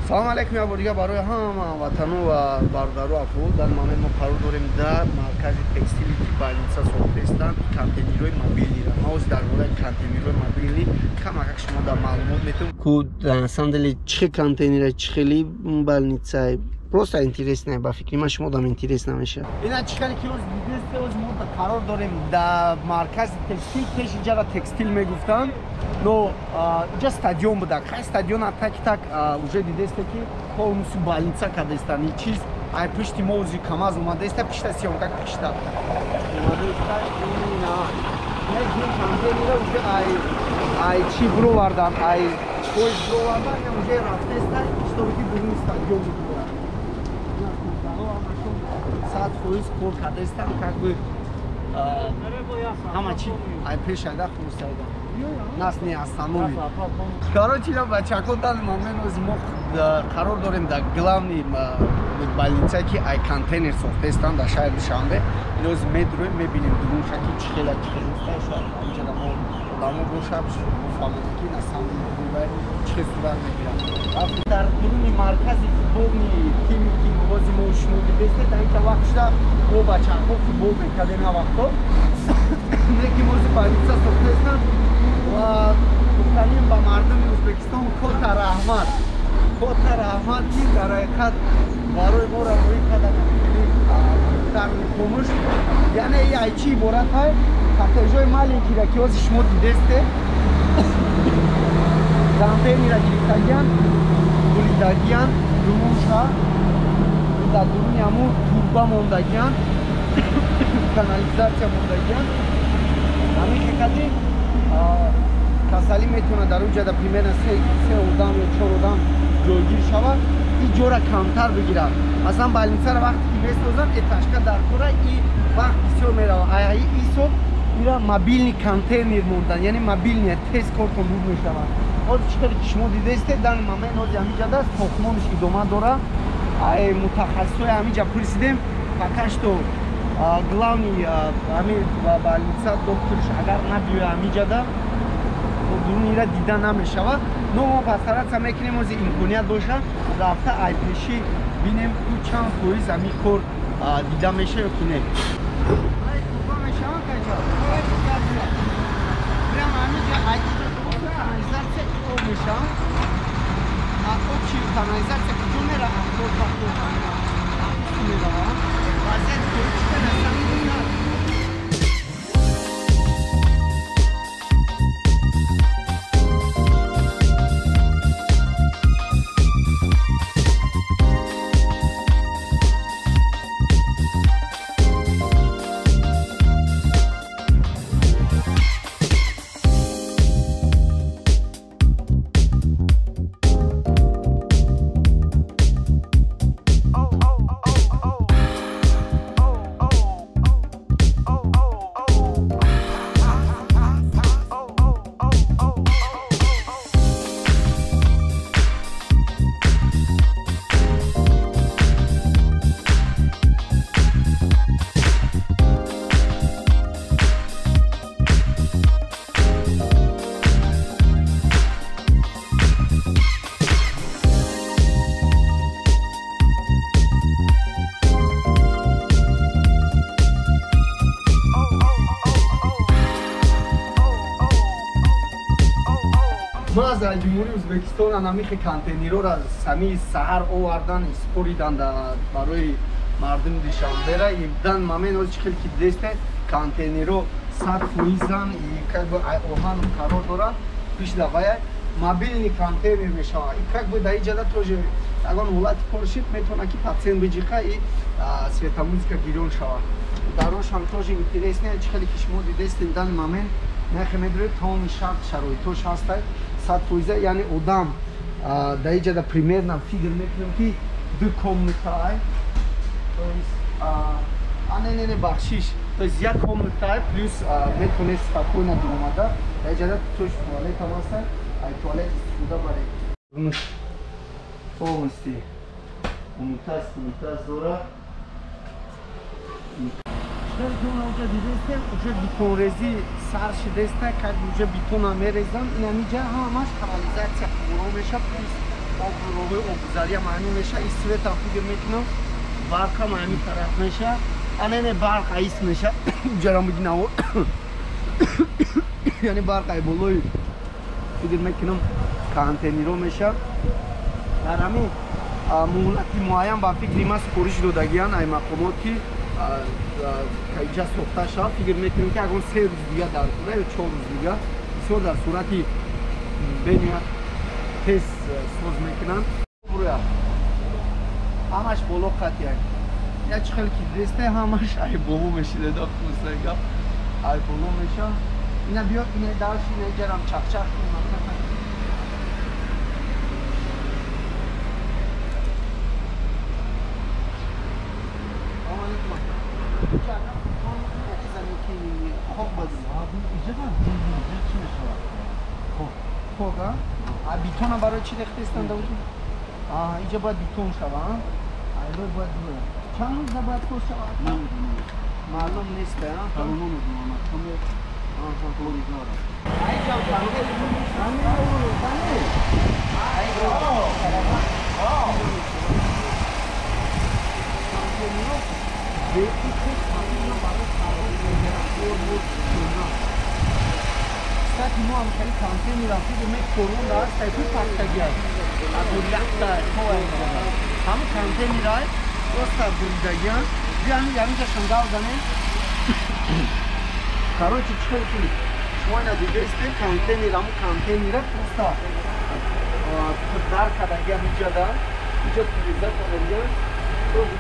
Салом алейкум, я бор дига барои ҳама ҳамватану ва бародару афо. Дар момент мо қарор дорем дар маркази текстили ки больница сохтаистанд, контейнерҳои мобилнира. Ма ҳозир дар бораи контейнерҳои мобилни камакак шумо дар маълумот метавонем. Ку на самом деле чӣ контейнера, чӣ хели больница, просто интересно, ба фикри ман шумо дам интересно мешавад. Ина чӣ хеле ки ҳозир дидесте, ҳозир мо қарор дорем дар маркази текстил. Пеш инҷара текстил мегуфтанд, но инҷа стадион буда. Хай стадион так уже дидесте ки полностью больница кардестанд. И чиз ай пушти мо ҳозир КамАЗ омадаеста, пишта съёмка пишта омадаеста. Ина контейнера уже ай чӣ бировардан, ай поезд бировардан, ина уже рафтеста, чтобы ки дуруни стадион бигирад. 100% кор кардастам, как бы ҳама чи ай пеш айда хулосайда нас не остановит. Короче, я бачако данный момент мо қарор дорем дар главный больница ки ай контейнер сохтаистанд дар шаҳри Душанбе. Иноз медроем, мебинем дурунша ки чӣ хела чӣ хел шояд инҷа мо одамо бошад, бифаҳмем ки на самом деле чӣ хел сурат мегирад. Дар дуруни маркази футболни тими ки ҳозир мо шумо дидесте, дар инҷа вақт шуда мо бачаҳо футбол мекардем ҳа вақто. Лекин ҳозир больница сохтаистанд ва гуфтанем ба мардуми Ӯзбекистон кота раҳмат, кота раҳмат ки дар ҳақиқат барои мо роҳӣ кардан дар помӯш. Яъне ай чӣ иборат ҳай? Кортежҳои маленькира ки ҳозир шумо дидесте, контейнера гирифтагиян, буридагиян, дурунша дар дуруни ҳамун турба мондагиян, канализатсия мондагиян. Ҳамин хекади касалӣ метавонад дар он ҷода примерно се одам ё чор одам ҷойгир шавад, ин ҷора камтар бигирад. Масалан, больницаро вақте ки месозанд, этажка дар кора и вақт бисёр меравад. Ай ҳисоб ира мобильный контейнер мондан, яъне мобильный тез кортон буд мешавад. Ҳозир чӣ хеле ки шумо дидесте, дар момент ҳозир ҳамин ҷода сохтмонаш идома дорад. Ай мутахассисҳои ҳамин ҷа пурсидем, пока что главный ҳамин больница докторш агар набиёяд ҳамин ҷода, дурунира дида намешавад. Но мо постараться мекунем ҳозир имконият бошад рафта ай пешӣ бинем ку чанд фоиз ҳамин кор дида мешавад ё ки не. Канализатсия об мешавад, общий канализатсия куҷо меравад? Меравад. Вазъият чӣ. Ма аз ҷумҳурии Ӯзбекистон анамихи контейнерҳоро сами саҳар овардан, споридан барои мардуми Душанбера. И дан момент ҳозир чӣ хел ки дидесте, контейнерҳо 100%-ан и как бы ай оҳан қарор доранд, пишда вая мобильный контейнер мешавад. И как бы дар инҷода тоже ягон ҳолати кор шид, метавонад ки патсиент биҷиқа и светомузыка гирён шавад. Дарошам тоже интересне, чӣ хеле ки шумо дидестем, дан момент нахе медуред, тамоми шарт шароитош ҳастай 100%. Яъне одам дар инҷода примерно фигр мекунем ки ду комната ай, то есть не не бахшиш, то есть як комната ай плюс метавонед спокойно дуромада. Дар инҷода тош туалет ҳам ҳастай, ай туалет истифода баред. Полностью унитаз дорад. Уже дидестем, уже бетонрезӣ сар шидеста, как уже бетона мерезам. Ин ҳамиҷа ҳамаш канализатсия қубурҳо мешавад, плюс об роҳи обгузария маъни меша, и светам фикр мекунам, барқа маъни тараф меша. Ана не барқ аис меша. Ҷара мегинаво. Яъне барқ ай болои фикр мекунам контейнеро меша. Дар ҳамин муҳлати муайян ба фикри ман супориш додагиян ай мақомот ки инҷа сохта шавад. Фикр мекунем ки ягон 3 рӯз дига дар кора ё 4 рӯз дига бисёр дар сурати бениҳоят тез соз мекунанд. Ҳамаш боло қатияк. Я чӣ хеле ки десте ҳамаш ай боло мешида хусайга. Ай боло меша. Ина биё ина дарши ина ҷарам чақчақ кунам. Бетона барои чӣ рехтестан давуд? Иҷа бояд бетон шава, айлой бояд буя. Чанд рӯза бояд кор шава? Маълум нест, Кстати, мо ҳам хеле контейнер рафтем, корон дар сайфи пахтагиай. Абулякта ҳам контейнерай просто буридагиан. Биё ҳаминҷа шангал занем. Короче, чӣ кор кунед? Шумо ина дидестед, контейнер, ҳамун контейнера просто дар кардагиан иҷада. Иҷа тиреза кардагиан.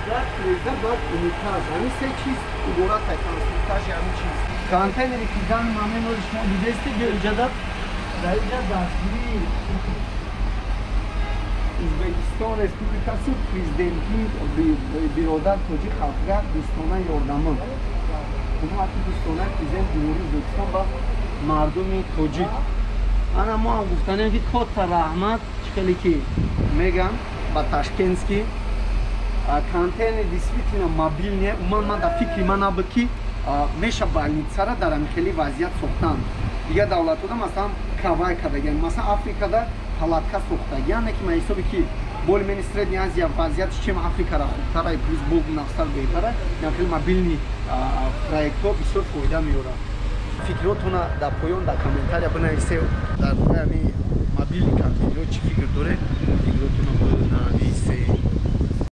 Дар тиреза баъд унитаз. Ҳамин се чиз иборат ай конструксияи ҳамин чиз. Контейнери ки дан мамин ози шумо дидестед, биё иҷада дар иҷа дастгирии Ӯзбекистон Республикаси президенти биродар тоҷик халқига дӯстона ёрдамон. Ҳукумати дӯстонаи президент Ҷумҳурии Ӯзбекистон ба мардуми тоҷик. Ана мо ҳам гуфтанем ки катта раҳмат, чӣ хеле ки меган ба ташкентский контейнер действительно мобильный. Умуман ман дар фикри ман набуд ки меша больницара дар ҳамин хели вазъият сохтанд. Дигар давлатҳода масалан кавай кардагиан, масалан Африкада палатка сохтагиан, не ки ман ҳисоби ки более-менее Средняя Азия вазъиятш чем Африкара хубтара и плюс бог нафтар беҳтара, яъне хеле мобильный проектҳо бисёр фоида меорад. Фикротона дар поён дар комментария бинависед дар бораи ҳамин мобильный контейнерҳо чӣ фикр доред, фикротона бинависед.